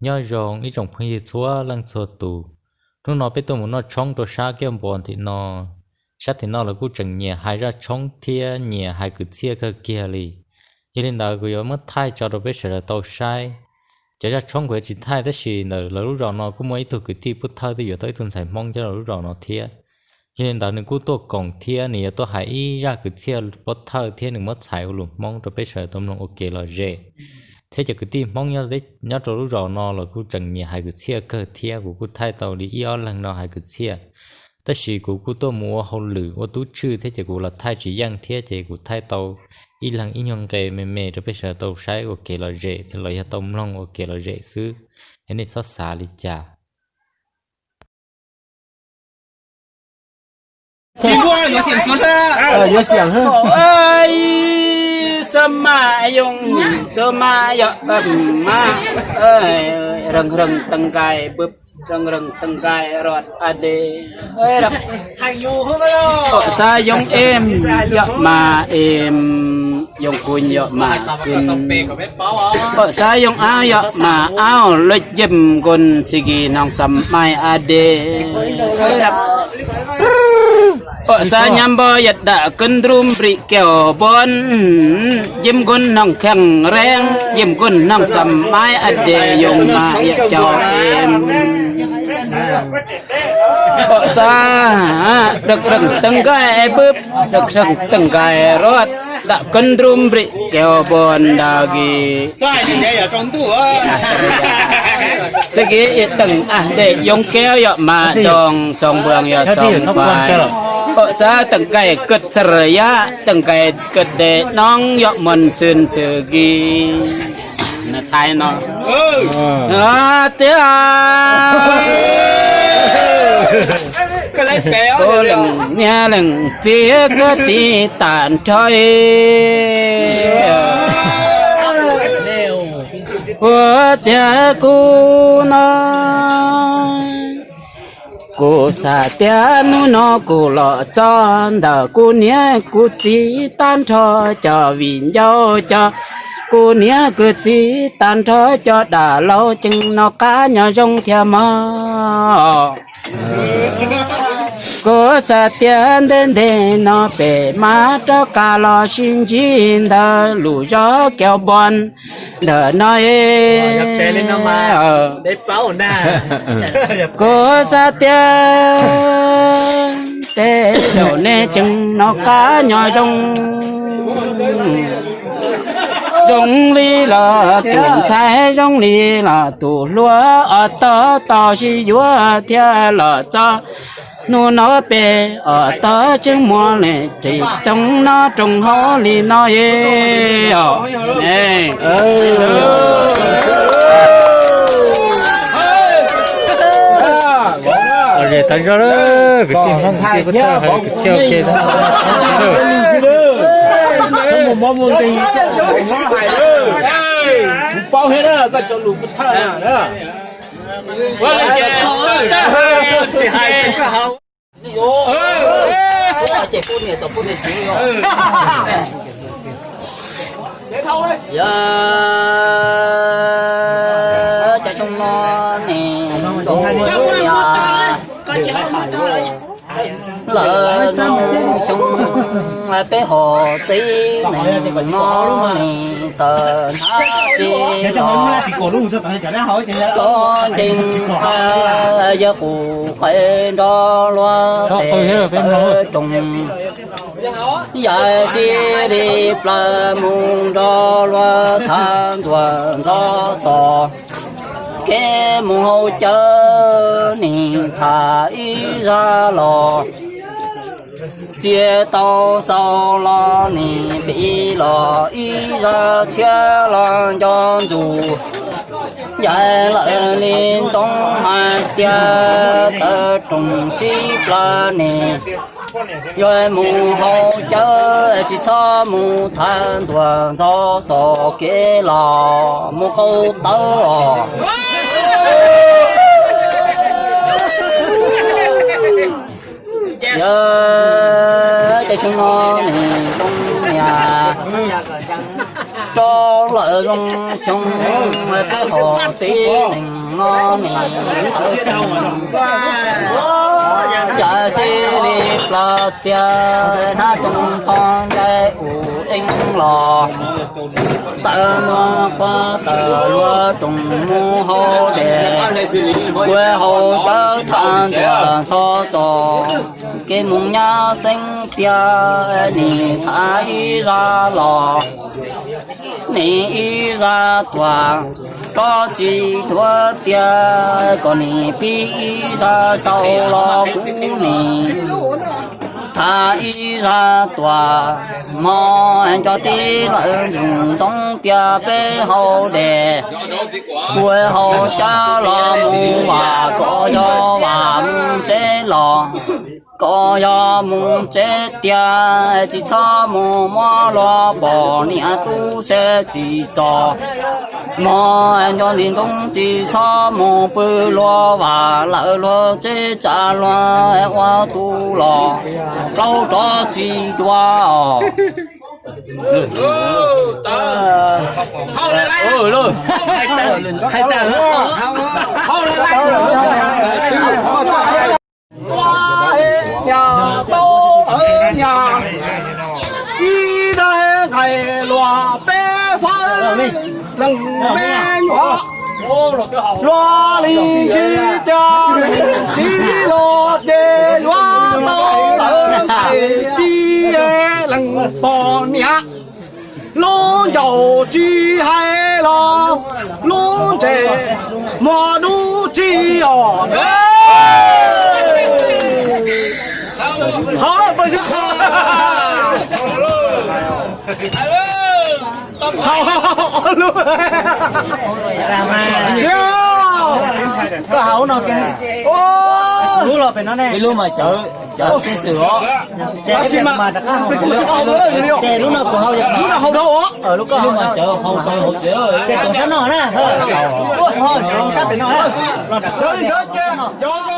Nyob zoo ib tsoom phooj ywg txhua leej txhua tus, hnub no peb tuaj mus noj tshoob rau sab kiab npo tim no. Sab tim no lawv kuj tseem nyiam hais zaj tshoob thiab nyiam hais kwv txhiaj kawg kiag li. Yog li ntawd kuv yuav muab thaij tso rau peb sawv daws tau saib. Cov zaj tshoob kuv yuav tsis thaij tab sis ntawm lawv lub zos no kuj muaj ib tug kwv tij pub thawj twb yuav tau ib tug ntxhais Hmoob nyob rau lub zos no thiab. Yog li ntawd nws kuj tuaj koom thiab nws yuav tuaj hais ib zaj kwv txhiaj pub thawj thiab nws muab txhais ua lus Hmoob rau peb sawv daws tau mloog ua kev lom zem. Thiab cov kwv tij Hmoob nyob rau lub zos no los kuj tseem nyiam hais kwv txhiaj kawg thiab, kuv kuj thaij tau li ib ob leeg no hais kwv txhiaj. Tab sis kuv kuj tuaj mus ua hauj lwm ua tub tswj thiab ces kuv los thaij tsis yeej thiab ces kuv thaij tau ib leeg ib nyuag nqe me me rau peb sawv daws tau saib ua kev lom zem thiab los yog tau mloog ua kev lom zem xwb, es nej txhob xav li cas. Yuav xiam xwb. Xav mas yoom, xav mas yog mas, reeg reeg teej nkaim, reeg reeg teej nkaim rov a de. Pom xav yoom em, yog mas em, yoom kuj yog mas kuj. Pom xav yoom ab, yog mas ab, lub yim nkoos xi kis noog xam mais a de. Pom xav nyab npog yam dam kub nrub nprim kaus npoo, yim nkoos noog kheej reej, yim nkoos noog xam mais a de, yoom mas yam caum em. Pom xav, reeg reeg teej nkaim pub, reeg reeg teej nkaim rov, dam kub nrub nprim kaus npoo nta kis. Xi kis teej a de, yoom kaus yog mas doog, xoom npoo yog xoom fais. Pom xav teej nkaim kub txhar yaj, teej nkaim kub de noob yog moos xwm xi kis. Tias kuv leej niam leej txiv, kuv txiv tag nrho, ua tias kuv no, kuv xav tias hnub no kuv los txog ntawm kuv niam kuv txiv tag nrho cov viv ncaus, cov kuv niam kuv txiv tag nrho cov dab laug, tseem noj qab nyob zoo thiab mog. Kuv xav tias ntev ntev no peb mam rov qab los sib ntsib ntawm lub zos kaus npoo ntawm no es. Kuv xav tias tej zaum nej tseem noj qab nyob zoo, zoo li los tus ntxhais, zoo li los tus hluas, ob tog tau sib yuav thiab los txog hnub no peb ob tog tseem muaj lem ris txoog noj rooj hauv li no es. Lom zem tag zog lawm, kwv tij Hmoob kwv tij puag thaij hais kwv txhiaj ua ke. Kuv paub thiab na, koj cov lus puag thaij na. Yog cov xyoo no ne, lawv no xyoo peb hom txib neeg no ne, txawm hnab ris los txog ncees, yawg qus qhais nrov luag tes tawv roog, yawg sib li plaws mus nrog luag tham ntxuag ntxov txog kev mus hauv cawv, nim tham ib zaj los txiav tau xaus los nim piv los ib zaj tshiab los nco ntxuag. Yawg lawv li ntxoov hais tias tawv roog sib plaws ne, yog mus hauv cawv tsis txhob mus tham ntxuag ntxov txog kev los mus qaug tawv os. Yog cov xyoo no ne, zoo niam Rau lawm zoo xyoo peb hom txiv neej no nim tawv, yam sib li plaws tias hnab toog txho ncaig ub eeb los, tawm muag quaj tawm luag roos mus haus dej, ua haus cawv tham ntxuav txhob txog, kev mus nyab xeeb tiag nim tham ib zaj los. Nim ib zaj tuam, rov tsis duav tiag, kom nim pib ib zaj xaus los kuv nim tham ib zaj tuam. Hmo nco tib lawm ntsoov ntsoov tias peb haus dej, ua haus cawv los mus vam, kom yog vam mus tsev los, kom yog mus tsev tiag, tsis txhob mus muab luag pom niam tub seb tsis txog. Hmo nco ntsoov ntsoov tsis txhob mus pw luag vam, lawm luag tsev tsam luag ua tu los, plaub rov tsis dua os. Ua nyas tau lawv nyas, ib daim nqaij luag peb fawb leej me nyuam, luag li tsis tias leej txiv los ces yuav tau lawv nqaij ci leej pog niam. Lub ncaus tsis hais los lub ntses muaj dub tsis os. Hauv lawm pawg xyoob qhov, hauv, hauv, hauv, hauv lub, koj hauv no, lub los pem no ne. Ib lub mas cawv, cawv xib xwm os. Tab sis mas, ces lub no kuv hau, lub no hau dhau os. Lub mas cawv hau rau hauv tsev, ces tuav sab no na, tuav sab pem no, los nram cawv, cawv, cawv no.